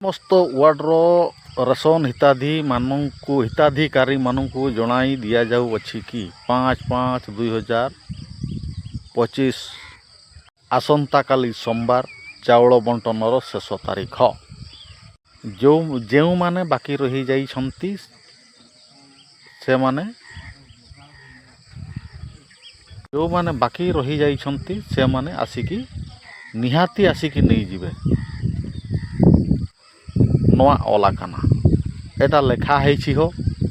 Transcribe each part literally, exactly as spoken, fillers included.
ସମସ୍ତ ୱାର୍ଡର ରେସନ ହିତାଧି ମାନଙ୍କୁ, ହିତାଧିକାରୀ ମାନଙ୍କୁ ଜଣାଇ ଦିଆଯାଉଅଛି କି ପାଞ୍ଚ ପାଞ୍ଚ ଦୁଇ ହଜାର ପଚିଶ, ଆସନ୍ତାକାଲି ସୋମବାର, ଚାଉଳ ବଣ୍ଟନର ଶେଷ ତାରିଖ। ଯେଉଁ, ଯେଉଁମାନେ ବାକି ରହିଯାଇଛନ୍ତି ସେମାନେ, ଯେଉଁମାନେ ବାକି ରହିଯାଇଛନ୍ତି ସେମାନେ ଆସିକି, ନିହାତି ଆସିକି ନେଇଯିବେ। ᱱᱚᱣᱟ ᱚᱞ ᱟᱠᱟᱱᱟ᱾ ᱮᱴᱟ ᱞᱮᱠᱷᱟ ᱦᱮᱭᱪᱷᱤ ᱦᱚ,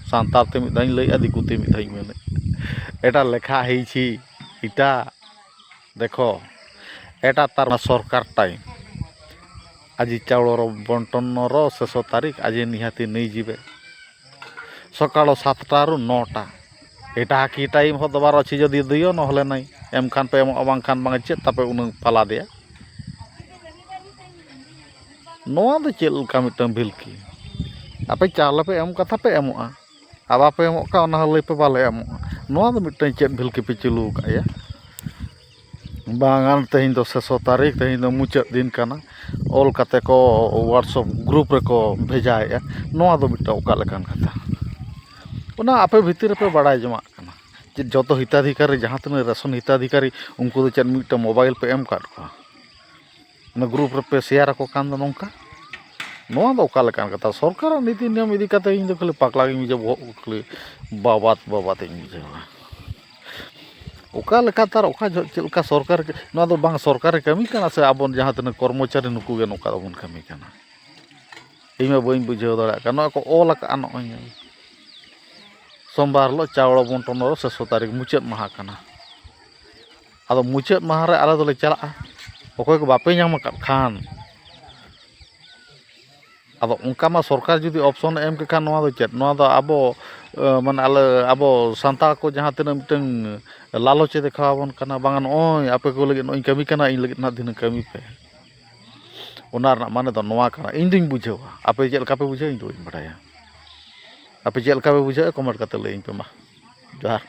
ᱥᱟᱱᱛᱟᱲ ᱛᱮ ᱢᱤᱫ ᱫᱷᱟᱣ ᱤᱧ ᱞᱟᱹᱭᱮᱜᱼᱟ, ᱫᱤᱠᱩ ᱛᱮ ᱢᱤᱫ ᱫᱷᱟᱣ ᱤᱧ ᱢᱮᱱᱮᱫ, ᱮᱴᱟ ᱞᱮᱠᱷᱟ ᱦᱮᱭᱪᱷᱤ, ᱮᱴᱟ ᱫᱮᱠᱷᱚ, ᱮᱴᱟ ᱛᱟᱨ ᱥᱚᱨᱠᱟᱨ ᱴᱟᱭᱤᱢ, ᱟᱡᱤ ᱪᱟᱣᱞᱚ ᱨᱚ ᱵᱚᱱᱴᱚᱱ ᱨᱚ ᱥᱮᱥᱚ ᱛᱟᱹᱨᱤᱠᱷ, ᱟᱡᱮ ᱱᱤᱦᱟᱹᱛᱤ ᱱᱤᱭ ᱡᱤᱵᱮ ᱥᱚᱠᱟᱞᱚ ᱥᱟᱛᱴᱟ ᱨᱩ ᱱᱚᱴᱟ᱾ ᱮᱴᱟ ᱠᱤ ᱴᱟᱭᱤᱢ ᱦᱚᱸ ᱫᱚᱵᱟᱨ ᱚᱪᱷᱤ ᱡᱚᱫᱤ ᱫᱤᱭᱚ ᱱᱚᱦᱞᱮ ᱱᱟᱭ, ᱮᱢ ᱠᱷᱟᱱ ᱯᱮ ᱮᱢᱚᱜᱼᱟ, ᱵᱟᱝᱠᱷᱟᱱ ᱵᱟᱝ, ᱪᱮᱫ ᱛᱟᱯᱮ ᱩᱱᱟᱹᱝ ᱯᱟᱞᱟ ᱫᱮᱭᱟ? ᱱᱚᱣᱟ ᱫᱚ ᱪᱮᱫ ᱞᱮᱠᱟ ᱢᱤᱫᱴᱟᱝ ᱵᱷᱤᱞᱠᱤ? ᱟᱯᱮ ᱪᱟᱣᱞᱮ ᱯᱮ ᱮᱢ ᱠᱟᱛᱷᱟ ᱯᱮ ᱮᱢᱚᱜᱼᱟ, ᱟᱨ ᱵᱟᱯᱮ ᱮᱢᱚᱜ ᱠᱷᱟᱱ ᱚᱱᱟ ᱦᱚᱸ ᱞᱟᱹᱭ ᱯᱮ ᱵᱟᱞᱮ ᱮᱢᱚᱜᱼᱟ᱾ ᱱᱚᱣᱟ ᱫᱚ ᱢᱤᱫᱴᱟᱝ ᱪᱮᱫ ᱵᱷᱤᱞᱠᱤ ᱯᱮ ᱪᱟᱹᱞᱩ ᱟᱠᱟᱫ ᱭᱟ? ᱵᱟᱝᱟ, ᱛᱮᱦᱮᱧ ᱫᱚ ᱥᱮᱥᱚ ᱛᱟᱹᱨᱤᱠᱷ, ᱛᱮᱦᱮᱧ ᱫᱚ ᱢᱩᱪᱟᱹᱫ ᱫᱤᱱ ᱠᱟᱱᱟ, ᱚᱞ ᱠᱟᱛᱮ ᱠᱚ WhatsApp group ᱨᱮᱠᱚ ᱵᱷᱮᱡᱟᱭᱮᱫᱼᱟ᱾ ᱱᱚᱣᱟ ᱫᱚ ᱢᱤᱫᱴᱟᱝ ᱚᱠᱟ ᱞᱮᱠᱟᱱ ᱠᱟᱛᱷᱟ? ᱚᱱᱟ ᱟᱯᱮ ᱵᱷᱤᱛᱤᱨ ᱨᱮᱯᱮ ᱵᱟᱲᱟᱭ ᱡᱚᱝᱟᱜ ᱠᱟᱱᱟ᱾ ᱪᱮᱫ ᱡᱚᱛᱚ ᱦᱤᱛᱟᱫᱷᱤᱠᱟᱨᱤ, ᱡᱟᱦᱟᱸ ᱛᱤᱱᱟᱹᱜ ᱨᱮᱥᱚᱱ ᱦᱤᱛᱟᱫᱷᱤᱠᱟᱨᱤ, ᱩᱱᱠᱩ ᱫᱚ ᱪᱮᱫ ᱢᱤᱫᱴᱟᱝ ᱢᱳᱵᱟᱭᱤᱞ ᱯᱮ ᱮᱢ ᱟᱠᱟᱫ ᱠᱚᱣᱟ? ᱚᱱᱟ ᱜᱨᱩᱯ ᱨᱮᱯᱮ ᱥᱮᱭᱟᱨ ᱟᱠᱚ ᱠᱟᱱ ᱫᱚ ᱱᱚᱝᱠᱟ? ᱱᱚᱣᱟ ᱫᱚ ᱚᱠᱟ ᱞᱮᱠᱟᱱ ᱠᱟᱛᱷᱟ? ᱥᱚᱨᱠᱟᱨᱟᱜ ᱱᱤᱛᱤ ᱱᱤᱭᱚᱢ ᱤᱫᱤ ᱠᱟᱛᱮ ᱤᱧ ᱫᱚ ᱠᱷᱟᱹᱞᱤ ᱯᱟᱜᱽᱞᱟ ᱜᱤᱧ ᱵᱩᱡᱷᱟᱹᱣᱟ, ᱵᱚᱦᱚᱜ ᱠᱚ ᱠᱷᱟᱹᱞᱤ ᱵᱟᱵᱟᱫ ᱵᱟᱵᱟᱫ ᱤᱧ ᱵᱩᱡᱷᱟᱹᱣᱟ᱾ ᱚᱠᱟ ᱞᱮᱠᱟᱛᱮ ᱟᱨ ᱚᱠᱟ ᱡᱚᱦᱚᱜ ᱪᱮᱫ ᱞᱮᱠᱟ ᱥᱚᱨᱠᱟᱨ, ᱱᱚᱣᱟ ᱫᱚ ᱵᱟᱝ ᱥᱚᱨᱠᱟᱨᱮ ᱠᱟᱹᱢᱤ ᱠᱟᱱᱟ ᱥᱮ ᱟᱵᱚ ᱡᱟᱦᱟᱸ ᱛᱤᱱᱟᱹᱜ ᱠᱚᱨᱢᱚᱪᱟᱨᱤ ᱱᱩᱠᱩ ᱜᱮ ᱱᱚᱝᱠᱟ ᱫᱚᱵᱚᱱ ᱠᱟᱹᱢᱤ ᱠᱟᱱᱟ? ᱤᱧ ᱢᱟ ᱵᱟᱹᱧ ᱵᱩᱡᱷᱟᱹᱣ ᱫᱟᱲᱮᱭᱟᱜ ᱠᱟᱱᱟ᱾ ᱱᱚᱣᱟ ᱠᱚ ᱚᱞ ᱟᱠᱟᱫᱼᱟ, ᱱᱚᱜᱼᱚᱭ ᱧᱮᱞ, ᱥᱳᱢᱵᱟᱨ ᱦᱤᱞᱳᱜ ᱪᱟᱣᱞᱮ ᱵᱚᱱᱴᱚᱱ ᱨᱮ ᱥᱮᱥᱚ ᱛᱟᱹᱨᱤᱠᱷ, ᱢᱩᱪᱟᱹᱫ ᱢᱟᱦᱟ ᱠᱟᱱᱟ᱾ ᱟᱫᱚ ᱢᱩᱪᱟᱹᱫ ᱢᱟᱦᱟ ᱨᱮ ᱟᱞᱮ ᱫᱚᱞᱮ ᱪᱟᱞᱟᱜᱼᱟ, ᱚᱠᱚᱭ ᱠᱚ ᱵᱟᱯᱮ ᱧᱟᱢ ᱟᱠᱟᱫ ᱠᱷᱟᱱ᱾ ᱟᱫᱚ ᱚᱱᱠᱟ ᱢᱟ ᱥᱚᱨᱠᱟᱨ ᱡᱩᱫᱤ ᱚᱯᱥᱚᱱ ᱮ ᱮᱢ ᱠᱮ ᱠᱷᱟᱱ, ᱱᱚᱣᱟ ᱫᱚ ᱪᱮᱫ? ᱱᱚᱣᱟ ᱫᱚ ᱟᱵᱚ, ᱮ, ᱢᱟᱱᱮ ᱟᱞᱮ, ᱟᱵᱚ ᱥᱟᱱᱛᱟᱲ ᱠᱚ ᱡᱟᱦᱟᱸ ᱛᱤᱱᱟᱹᱜ ᱢᱤᱫᱴᱟᱝ ᱞᱟᱞᱚᱪ ᱮ ᱫᱮᱠᱷᱟᱣ ᱟᱵᱚᱱ ᱠᱟᱱᱟ, ᱵᱟᱝᱟ ᱱᱚᱜᱼᱚᱭ ᱟᱯᱮ ᱠᱚ ᱞᱟᱹᱜᱤᱫ ᱱᱚᱜᱼᱚᱭ ᱤᱧ ᱠᱟᱹᱢᱤ ᱠᱟᱱᱟ, ᱤᱧ ᱞᱟᱹᱜᱤᱫ ᱱᱟᱦᱟᱜ ᱫᱷᱤᱱᱟᱹᱝ ᱠᱟᱹᱢᱤ ᱯᱮ᱾ ᱚᱱᱟ ᱨᱮᱱᱟᱜ ᱢᱟᱱᱮ ᱫᱚ ᱱᱚᱣᱟ ᱠᱟᱱᱟ, ᱤᱧ ᱫᱩᱧ ᱵᱩᱡᱷᱟᱹᱣᱟ᱾ ᱟᱯᱮ ᱪᱮᱫ ᱞᱮᱠᱟ ᱯᱮ ᱵᱩᱡᱷᱟᱹᱣᱟ, ᱤᱧ ᱫᱚ ᱵᱟᱹᱧ ᱵᱟᱲᱟᱭᱟ᱾ ᱟᱯᱮ ᱪᱮᱫ ᱞᱮᱠᱟ ᱯᱮ ᱵᱩᱡᱷᱟᱹᱣᱟ, comment ᱠᱟᱛᱮ ᱞᱟᱹᱭᱟᱹᱧ ᱯᱮ ᱢᱟ᱾ ᱡᱚᱦᱟᱨ᱾